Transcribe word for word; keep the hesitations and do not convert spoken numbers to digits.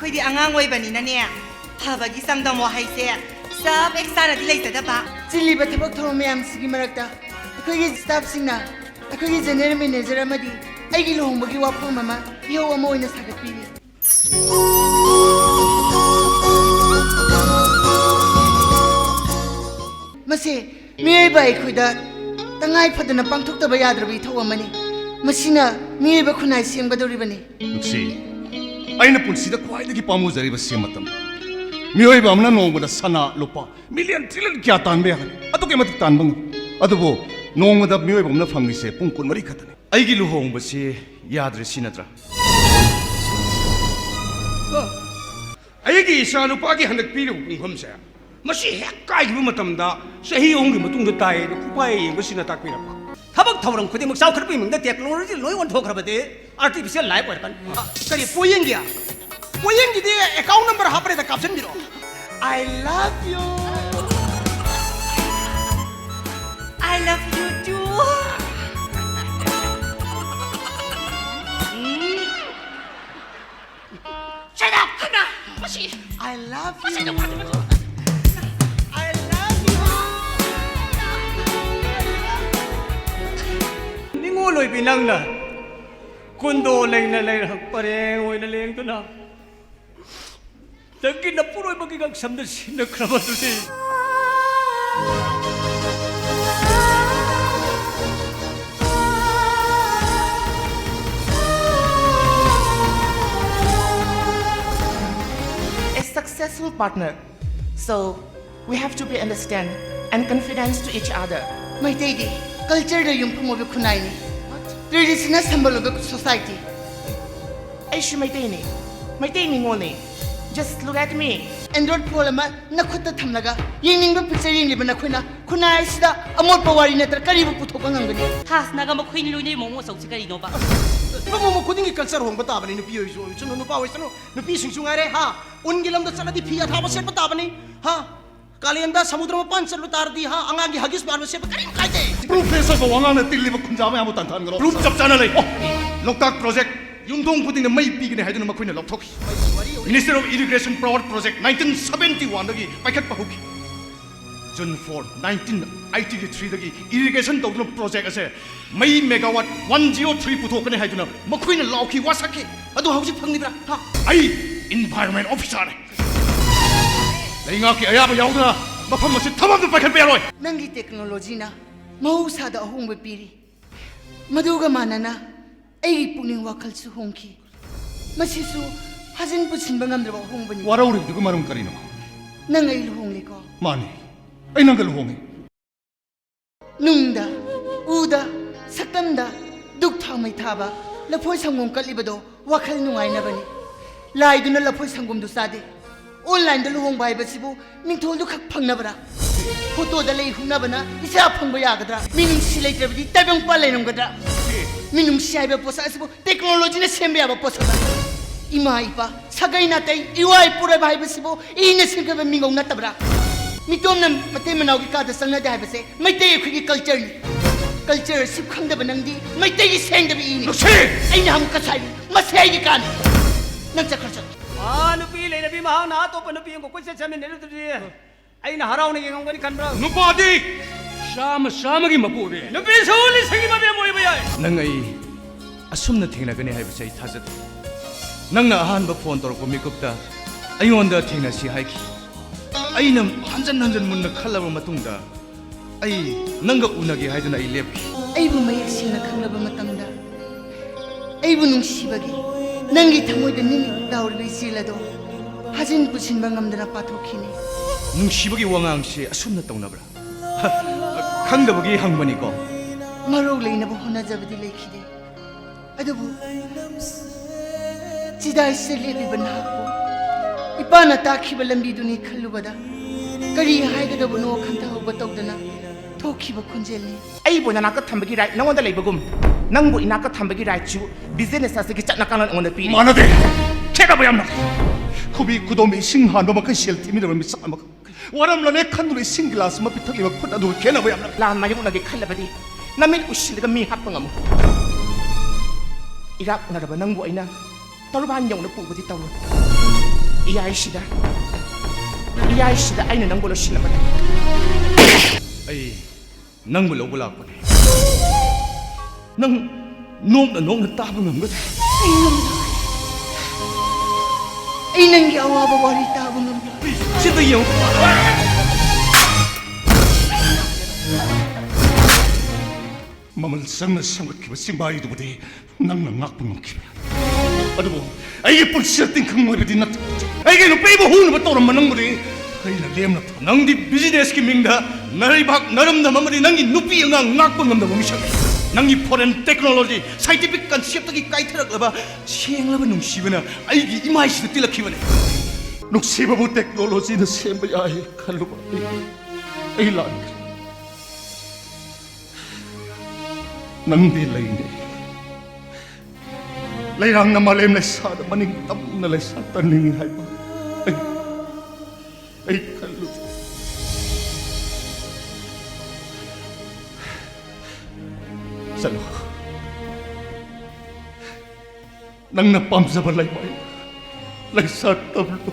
ꯑꯩꯈꯣꯏꯗꯤ ꯑꯉꯥꯡ ꯑꯣꯏꯕꯅꯤꯅꯅꯦ, ꯐꯕꯒꯤ ꯆꯥꯡꯗꯝ ꯋꯥꯍꯩꯁꯦ ꯆꯞ ꯍꯦꯛ ꯆꯥꯅꯗꯤ ꯂꯩꯖꯗꯕ꯫ ꯆꯤꯜꯂꯤꯕ ꯊꯕꯛ ꯊꯧꯔꯝ ꯃꯌꯥꯝꯁꯤꯒꯤ ꯃꯔꯛꯇ ꯑꯩꯈꯣꯏꯒꯤ staffꯁꯤꯡꯅ ꯑꯩꯈꯣꯏꯒꯤ general manager ꯑꯃꯗꯤ ꯑꯩꯒꯤ ꯂꯨꯍꯣꯡꯕꯒꯤ ꯋꯥꯐꯝ ꯑꯃ ꯏꯍꯧ ꯑꯃ ꯑꯣꯏꯅ ꯁꯥꯒꯠꯄꯤꯔꯤ꯫ ꯃꯁꯤ ꯃꯤꯑꯣꯏꯕ ꯑꯩꯈꯣꯏꯗ ꯇꯉꯥꯏ ꯐꯗꯅ ꯄꯥꯡꯊꯣꯛꯇꯕ ꯌꯥꯗ꯭ꯔꯕ ꯏꯊꯧ ꯑꯃꯅꯤ꯫ ꯃꯁꯤꯅ ꯃꯤꯑꯣꯏꯕ ꯈꯨꯟꯅꯥꯏ ꯁꯦꯝꯒꯗꯧꯔꯤꯕꯅꯤ꯫ ꯅꯨꯡꯁꯤ, ꯑꯩꯅ ꯄꯨꯟꯁꯤꯗ ꯈ꯭ꯋꯥꯏꯗꯒꯤ ꯄꯥꯝꯃꯨꯖꯔꯤꯕ ꯁꯦꯟ ꯃꯇꯝ꯫ ꯃꯤꯑꯣꯏꯕ ꯑꯃꯅ ꯅꯣꯡꯃꯗ ꯁꯅꯥ, ꯂꯨꯄꯥ million trillion ꯀꯌꯥ ꯇꯥꯟꯕ ꯌꯥꯒꯅꯤ? ꯑꯗꯨꯛꯀꯤ ꯃꯇꯤꯛ ꯇꯥꯟꯕ ꯉꯝꯃꯤ꯫ ꯑꯗꯨꯕꯨ ꯅꯣꯡꯃꯗ ꯃꯤꯑꯣꯏꯕ ꯑꯃꯅ ꯐꯪꯂꯤꯁꯦ ꯄꯨꯡ ꯀꯨꯟꯃꯔꯤ ꯈꯛꯇꯅꯤ꯫ ꯑꯩꯒꯤ ꯂꯨꯍꯣꯡꯕꯁꯤ ꯌꯥꯗ꯭ꯔꯦ ꯁꯤ ꯅꯠꯇ꯭ꯔꯥ? ꯑꯩꯒꯤ ꯏꯆꯥ ꯅꯨꯄꯥꯒꯤ ꯍꯟꯗꯛ ꯄꯤꯔꯤꯕ ꯄꯨꯡꯐꯝꯁꯦ, ꯃꯁꯤ ꯍꯦꯛ ꯀꯥꯏꯈꯤꯕ ꯃꯇꯝꯗ ꯆꯍꯤ ꯑꯍꯨꯝꯒꯤ ꯃꯇꯨꯡꯗ ꯇꯥꯏ ꯍꯥꯏꯅ ꯈꯨꯄꯥꯏ ꯌꯦꯡꯕꯁꯤꯅ ꯇꯥꯛꯄꯤꯔꯛꯄ꯫ ꯊꯕꯛ ꯊꯧꯔꯝ ꯈꯨꯗꯤꯡꯃꯛ ꯆꯥꯎꯈꯠꯄꯒꯤ ꯃꯤꯡꯗ technology ꯂꯣꯏ ꯑꯣꯟꯊꯣꯛꯈ꯭ꯔꯕꯗꯤ artificial life ꯑꯣꯏꯔꯛꯀꯅꯤ꯫ ꯑ, ꯀꯔꯤ, ꯄꯣꯌꯦꯡꯒꯤ? ꯄꯣꯌꯦꯡꯒꯤꯗꯤ account number ꯍꯥꯞꯄ꯭ꯔꯦꯗ ꯀꯥꯞꯁꯤꯟꯕꯤꯔꯣ꯫ I love you. I love you too. Um. Shut up! ꯍꯩꯃꯥ! ꯃꯁꯤ! I love you. ꯃꯁꯤ ꯅꯨꯄꯥꯁꯤ, ꯃꯁꯤ! I love you. ꯅꯤꯡꯉꯣꯜ ꯑꯣꯏꯕꯤ ꯅꯪꯅ ꯀꯨꯟꯗꯣ ꯂꯩꯅ ꯂꯩꯔ ꯄꯔꯦꯡ ꯑꯣꯏꯅ ꯂꯦꯡꯗꯨꯅ ꯅꯪꯒꯤ ꯅꯄꯨꯔꯣꯏꯕꯒꯤ ꯉꯛꯁꯝꯗ ꯁꯤꯟꯅꯈ꯭ꯔꯕ ꯑꯗꯨꯗꯤ꯫ A successful partner. So, we have to be understand and confidence to each other. ꯃꯩꯇꯩꯗꯤ cultureꯗ ꯌꯨꯝꯐꯝ ꯑꯣꯏꯕ ꯈꯨꯟꯅꯥꯏꯅꯤ꯫ Traditionꯅ ꯁꯝꯕꯜ ꯑꯣꯏꯕ society꯫ ꯑꯩꯁꯨ ꯃꯩꯇꯩꯅꯤ꯫ Meitei ꯅꯤꯉꯣꯜꯅꯤ꯫ Just look at me. Android phone ꯑꯃ ꯅꯈꯨꯠꯇ ꯊꯝꯂꯒ ꯌꯦꯡꯅꯤꯡꯕ picture ꯌꯦꯡꯂꯤꯕ ꯅꯈꯣꯏꯅ ꯈꯨꯟꯅꯥꯏ ꯑꯁꯤꯗ ꯑꯃꯣꯠꯄ ꯋꯥꯔꯤ ꯅꯠꯇ꯭ꯔ ꯀꯔꯤꯕꯨ ꯄꯨꯊꯣꯛꯄ ꯉꯝꯒꯅꯤ? ꯊꯥꯁꯅꯥꯒ ꯃꯈꯣꯏꯅꯤ ꯂꯣꯏꯅꯔꯤꯕ ꯃꯑꯣꯡ ꯃꯇꯧꯁꯤ ꯀꯔꯤꯅꯣꯕ? ꯃꯃꯨ ꯈꯨꯗꯤꯡꯒꯤ culture ꯍꯣꯡꯕ ꯇꯥꯕꯅꯤ꯫ ꯅꯨꯄꯤ ꯑꯣꯏꯁꯨ ꯑꯣꯏꯁꯅꯨ, ꯅꯨꯄꯥ ꯑꯣꯏꯁꯅꯨ, ꯅꯨꯄꯤꯁꯤꯡꯁꯨ ꯉꯥꯏꯔꯦ, ꯍꯥ? ꯎꯟꯒꯤ ꯂꯝꯗ ꯆꯠꯂꯗꯤ ꯐꯤ ꯑꯊꯥꯕ ꯁꯦꯠꯄ ꯇꯥꯕꯅꯤ, ꯍꯥ? ꯀꯥꯂꯦꯟꯗ ꯁꯃꯨꯗ꯭ꯔ ꯃꯄꯥꯟ ꯆꯠꯂꯨ ꯇꯥꯔꯗꯤ, ꯍꯥ, ꯑꯉꯥꯡꯒꯤ huggies ꯃꯥꯟꯕ ꯁꯦꯠꯄ ꯀꯔꯤꯝ ꯀꯥꯏꯗꯦ꯫ Proof less ꯑꯣꯏꯕ ꯋꯥꯉꯥꯡꯅ ꯇꯤꯜꯂꯤꯕ ꯈꯨꯟꯖꯥ ꯃꯌꯥꯝꯕꯨ ꯇꯥꯟꯊꯍꯟꯒꯅꯨ꯫ Proof ꯆꯞ ꯆꯥꯅ ꯂꯩ꯫ ꯑꯣ, ꯂꯣꯛꯇꯥꯛ project ꯌꯨꯝꯊꯣꯡ ꯈꯨꯗꯤꯡꯗ ꯃꯩ ꯄꯤꯒꯅꯤ ꯍꯥꯏꯗꯨꯅ ꯃꯈꯣꯏꯅ ꯂꯥꯎꯊꯣꯛꯈꯤ꯫ Minister of Irrigation Power Project nineteen seventy one ꯗꯒꯤ ꯄꯥꯏꯈꯠꯄ ꯍꯧꯈꯤ꯫ June four, nineteen eighty three ꯗꯒꯤ irrigation ꯇꯧꯗꯨꯅ project ꯑꯁꯦ ꯃꯩ megawatt one zero three ꯄꯨꯊꯣꯛꯀꯅꯤ ꯍꯥꯏꯗꯨꯅ ꯃꯈꯣꯏꯅ ꯂꯥꯎꯈꯤ, ꯋꯥꯁꯛꯈꯤ꯫ ꯑꯗꯨ ꯍꯧꯖꯤꯛ ꯐꯪꯂꯤꯕ꯭ꯔꯥ? ꯍꯥ? ꯑꯩ environment officer ꯅꯤ꯫ ꯂꯩꯉꯥꯛꯀꯤ ꯑꯌꯥꯕ ꯌꯥꯎꯗꯅ ꯃꯐꯝ ꯑꯁꯤ ꯊꯕꯛ ꯑꯃ ꯄꯥꯏꯈꯠꯄ ꯌꯥꯔꯣꯏ꯫ ꯅꯪꯒꯤ technology ꯅ ꯃꯍꯧꯁꯥꯗ ꯑꯍꯣꯡꯕ ꯄꯤꯔꯤ꯫ ꯃꯗꯨꯒ ꯃꯥꯟꯅꯅ ꯑꯩꯒꯤ ꯄꯨꯛꯅꯤꯡ ꯋꯥꯈꯜꯁꯨ ꯍꯣꯡꯈꯤ꯫ ꯃꯁꯤꯁꯨ ꯍꯥꯖꯤꯟ ꯄꯨꯁꯤꯟꯕ ꯉꯝꯗ꯭ꯔꯕ ꯑꯍꯣꯡꯕꯅꯤ꯫ ꯋꯥꯔꯧꯔꯤꯕꯗꯨꯒꯤ ꯃꯔꯝ ꯀꯔꯤꯅꯣ? ꯅꯪ ꯑꯩ ꯂꯨꯍꯣꯡꯂꯦꯀꯣ? ꯃꯥꯅꯤ, ꯑꯩ ꯅꯪꯒ ꯂꯨꯍꯣꯡꯉꯤ꯫ ꯅꯨꯡꯗ, ꯎꯗ, ꯁꯛꯇꯝꯗ ꯙꯨꯛ ꯊꯥꯎꯃꯩ ꯊꯥꯕ, ꯂꯐꯣꯏ ꯁꯪꯒꯣꯝ ꯀꯠꯂꯤꯕꯗꯣ ꯋꯥꯈꯜ ꯅꯨꯡꯉꯥꯏꯅꯕꯅꯤ꯫ ꯂꯥꯏꯗꯨꯅ ꯂꯐꯣꯏ ꯁꯪꯒꯣꯝꯗꯨ ꯆꯥꯗꯦ꯫ Online ꯗ ꯂꯨꯍꯣꯡꯕ ꯍꯥꯏꯕꯁꯤꯕꯨ ꯃꯤꯡꯊꯣꯜꯗꯨ ꯈꯛ ꯐꯪꯅꯕ꯭ꯔꯥ? Photo ꯗ ꯂꯩ ꯍꯨꯛꯅꯕꯅ ꯏꯆꯥ ꯐꯪꯕ ꯌꯥꯒꯗ꯭ꯔꯥ? ꯃꯤꯅꯨꯡꯁꯤ ꯂꯩꯇ꯭ꯔꯕꯗꯤ ꯇꯥꯏꯕꯪꯄꯥꯟ ꯂꯩꯔꯝꯒꯗ꯭ꯔꯥ? ꯃꯤꯅꯨꯡꯁꯤ ꯍꯥꯏꯕ ꯄꯣꯠꯁꯛ ꯑꯁꯤꯕꯨ technology ꯅ ꯁꯦꯝꯕ ꯌꯥꯕ ꯄꯣꯠꯁꯛꯂ? ꯏꯃꯥ ꯏꯄꯥ, ꯁꯥꯒꯩ ꯅꯥꯇꯩ, ꯏꯋꯥ ꯏꯄꯨꯔꯣꯏꯕ ꯍꯥꯏꯕꯁꯤꯕꯨ ꯏꯅ ꯁꯦꯝꯈꯤꯕ ꯃꯤꯉꯧ ꯅꯠꯇꯕ꯭ꯔꯥ? ꯃꯤꯇꯣꯝꯅ ꯃꯇꯩ ꯃꯅꯥꯎꯒꯤ ꯀꯥꯗ ꯆꯪꯅꯗꯦ ꯍꯥꯏꯕꯁꯦ ꯃꯩꯇꯩ ꯑꯩꯈꯣꯏꯒꯤ culture ꯅꯤ꯫ Culture ꯑꯁꯤ ꯈꯪꯗꯕ ꯅꯪꯗꯤ ꯃꯩꯇꯩꯒꯤ ꯁꯦꯡꯗꯕ ꯏꯅꯤ꯫ ꯂꯨꯁꯤ! ꯑꯩꯅ ꯑꯃꯨꯛꯀ ꯁꯥꯏꯔꯤ, ꯃꯁꯤ ꯑꯩꯒꯤ ꯀꯥꯅꯤ꯫ ꯅꯪ ꯆꯠꯈ꯭ꯔꯣ, ꯆꯠꯂꯣ꯫ ꯑꯥ, ꯅꯨꯄꯤ ꯂꯩꯔꯕꯤ ꯃꯍꯥꯛꯅ ꯑꯇꯣꯞꯄ ꯅꯨꯄꯤ ꯑꯃꯒ ꯀꯣꯏꯆꯠ ꯆꯠꯃꯤꯟꯅꯔꯨꯕꯗꯨꯗꯤ ꯑꯩꯅ ꯍꯔꯥꯎꯅ ꯌꯦꯡꯉꯝꯒꯅꯤ ꯈꯟꯕ꯭ꯔꯥ? ꯅꯨꯄꯥꯗꯤ ꯆꯥꯝꯃ ꯆꯥꯝꯃꯒꯤ ꯃꯄꯨꯅꯦ꯫ ꯅꯨꯄꯤꯁꯨ ꯂꯤꯁꯤꯡꯒꯤ ꯃꯕꯦꯝ ꯑꯣꯏꯕ ꯌꯥꯏ꯫ ꯅꯪ ꯑꯩ ꯑꯁꯨꯝꯅ ꯊꯦꯡꯅꯒꯅꯤ ꯍꯥꯏꯕꯁꯦ ꯑꯩ ꯊꯥꯖꯗꯦ꯫ ꯅꯪꯅ ꯑꯍꯥꯟꯕ phone ꯇꯧꯔꯛꯄ ꯃꯤꯀꯨꯞꯇ ꯑꯩꯉꯣꯟꯗ ꯊꯦꯡꯅꯁꯤ ꯍꯥꯏꯈꯤ꯫ ꯑꯩꯅ ꯍꯟꯖꯟ ꯍꯟꯖꯟ ꯃꯨꯟꯅ ꯈꯜꯂꯕ ꯃꯇꯨꯡꯗ ꯑꯩ ꯅꯪꯒ ꯎꯅꯒꯦ ꯍꯥꯏꯗꯨꯅ ꯑꯩ ꯂꯦꯞꯈꯤ꯫ ꯑꯩꯕꯨ ꯃꯌꯦꯛ ꯁꯦꯡꯅ ꯈꯪꯂꯕ ꯃꯇꯝꯗ, ꯑꯩꯕꯨ ꯅꯨꯡꯁꯤꯕꯒꯤ ꯅꯪꯒꯤ ꯊꯃꯣꯏꯗ ꯅꯤꯛ ꯅꯤꯛ ꯂꯥꯎꯔꯤꯕ ꯏꯆꯦꯜ ꯑꯗꯣ ꯍꯥꯖꯤꯟ ꯄꯨꯁꯤꯟꯕ ꯉꯝꯗꯅ ꯄꯥꯊꯣꯛꯈꯤꯅꯤ꯫ ꯅꯨꯡꯁꯤꯕꯒꯤ ꯋꯥꯉꯥꯡꯁꯦ ꯑꯁꯨꯝꯅ ꯇꯧꯅꯕ꯭ꯔꯥ? ꯈꯪꯗꯕꯒꯤ ꯍꯪꯕꯅꯤꯀꯣ꯫ ꯃꯔꯧ ꯂꯩꯅꯕ ꯍꯣꯠꯅꯖꯕꯗꯤ ꯂꯩꯈꯤꯗꯦ꯫ ꯑꯗꯨꯕꯨ ꯆꯤꯗꯥꯏꯁꯤꯗ ꯂꯦꯞꯂꯤꯕ ꯅꯍꯥꯛꯄꯨ ꯏꯄꯥꯅ ꯇꯥꯛꯈꯤꯕ ꯂꯝꯕꯤꯗꯨꯅꯤ ꯈꯜꯂꯨꯕꯗ ꯀꯔꯤ ꯍꯥꯏꯒꯗꯕꯅꯣ ꯈꯟꯊꯍꯧꯕ ꯇꯧꯗꯅ ꯊꯣꯛꯈꯤꯕ ꯈꯣꯟꯖꯦꯜꯅꯤ꯫ ꯑꯩꯕꯨ ꯅꯅꯥꯛꯇ ꯊꯝꯕꯒꯤ right ꯅꯉꯣꯟꯗ ꯂꯩꯕꯒꯨꯝ, ꯅꯪꯕꯨ ꯏꯅꯥꯛꯇ ꯊꯝꯕꯒꯤ rightꯁꯨ business ꯑꯁꯤꯒꯤ ꯆꯠꯅ ꯀꯥꯡꯂꯣꯟ ꯑꯩꯉꯣꯟꯗ ꯄꯤꯔꯤ꯫ ꯃꯥꯟꯅꯗꯦ꯫ ꯈꯦꯠꯅꯕ ꯌꯥꯝꯅ ꯂꯩ꯫ ꯈꯨꯕꯤ ꯈꯨꯗꯣꯝꯕꯤ ꯏꯁꯤꯡ ꯍꯥꯟꯕ ꯃꯈꯩ ꯁꯦꯜ ꯊꯤꯃꯤꯟꯅꯕ ꯃꯤꯁꯛ ꯑꯃꯒ ꯋꯥꯔꯝꯂꯅꯦ ꯈꯟꯗꯨꯅ ꯏꯁꯤꯡ glass ꯑꯃ ꯄꯤꯊꯛꯂꯤꯕ ꯈꯨꯠ ꯑꯗꯨꯒ ꯈꯦꯠꯅꯕ ꯌꯥꯝꯅ ꯂꯩ꯫ ꯂꯥꯟ ꯃꯥꯌꯣꯛꯅꯒꯦ ꯈꯜꯂꯕꯗꯤ ꯅꯃꯤꯠ ꯎꯏꯁꯤꯜꯂꯒ ꯃꯤ ꯍꯥꯠꯄ ꯉꯝꯃꯨ꯫ ꯏꯔꯥꯛꯅꯔꯕ ꯅꯪꯕꯨ ꯑꯩꯅ ꯇꯧꯔꯨꯕꯥꯟ ꯌꯧꯅ ꯄꯨꯕꯗꯤ ꯇꯧꯔꯣꯏ꯫ ꯏꯌꯥꯏꯁꯤꯗ, ꯏꯌꯥꯏꯁꯤꯗ ꯑꯩꯅ ꯅꯪꯕꯨ ꯂꯣꯏꯁꯤꯜꯂꯕꯅꯤ꯫ ꯑꯩ ꯅꯪꯕꯨ ꯂꯧꯕ ꯂꯥꯛꯄꯅꯦ꯫ ꯅꯪ ꯅꯣꯛꯅ ꯅꯣꯛꯅ ꯇꯥꯕ ꯉꯝꯒꯗ꯭ꯔꯥ? ꯑꯩ ꯉꯝꯂꯣꯏ꯫ ꯑꯩ ꯅꯪꯒꯤ ꯑꯋꯥꯕ ꯋꯥꯔꯤ ꯇꯥꯕ ꯉꯝꯂꯣꯏ꯫ ꯁꯤꯗ ꯌꯦꯡꯉꯨ꯫ ꯃꯃꯜ ꯆꯪꯅ ꯁꯦꯝꯒꯠꯈꯤꯕ ꯆꯤꯡꯕꯥꯏꯗꯨꯕꯨꯗꯤ ꯅꯪꯅ ꯉꯥꯛꯄ ꯉꯝꯈꯤꯕ, ꯑꯗꯨꯕꯨ ꯑꯩꯒꯤ ꯄꯨꯟꯁꯤꯗ ꯇꯤꯡꯈꯪ ꯑꯣꯏꯕꯗꯤ ꯅꯠꯇꯦ꯫ ꯑꯩꯒꯤ ꯅꯨꯄꯤꯕꯨ ꯍꯨꯅꯕ ꯇꯧꯔꯝꯕ ꯅꯪꯕꯨꯗꯤ ꯑꯩꯅ ꯂꯦꯝꯅ ꯊꯝ- ꯅꯪꯗꯤ businessꯀꯤ ꯃꯤꯡꯗ ꯅꯔꯩꯕꯥꯛ ꯅꯔꯝꯗꯝ ꯑꯃꯗꯤ ꯅꯪꯒꯤ ꯅꯨꯄꯤ ꯑꯉꯥꯡ ꯉꯥꯛꯄ ꯉꯝꯗꯕ ꯃꯤꯁꯛꯅꯤ꯫ ꯅꯪꯒꯤ foreign technology, scientific conceptꯀꯤ ꯀꯥꯏꯊꯔꯛꯂꯕ ꯁꯦꯡꯂꯕ ꯅꯨꯡꯁꯤꯕꯅ ꯑꯩꯒꯤ ꯏꯃꯥꯏꯁꯤꯗ ꯇꯤꯜꯂꯛꯈꯤꯕꯅꯤ꯫ ꯅꯨꯡꯁꯤꯕꯕꯨ technologyꯅ ꯁꯦꯝꯕ ꯌꯥꯏ ꯈꯜꯂꯨꯕ ꯑꯩ, ꯑꯩ ꯂꯥꯟꯈ꯭ꯔꯦ꯫ ꯅꯪꯗꯤ ꯂꯩꯅꯤ꯫ ꯂꯩꯔꯥꯡꯅ ꯃꯥꯂꯦꯝ ꯂꯩꯁꯥꯗ ꯃꯅꯤꯡ ꯇꯝꯅ ꯂꯩꯁꯥ ꯇꯟꯅꯤꯡꯉꯤ ꯍꯥꯏꯕ ꯑꯩ, ꯑꯩ ꯈꯜꯂꯨ꯫ ꯆꯠꯂꯣ꯫ ꯅꯪꯅ ꯄꯥꯝꯖꯕ ꯂꯩꯃꯥꯏ ꯂꯩꯁꯥ ꯇꯝꯂꯨ꯫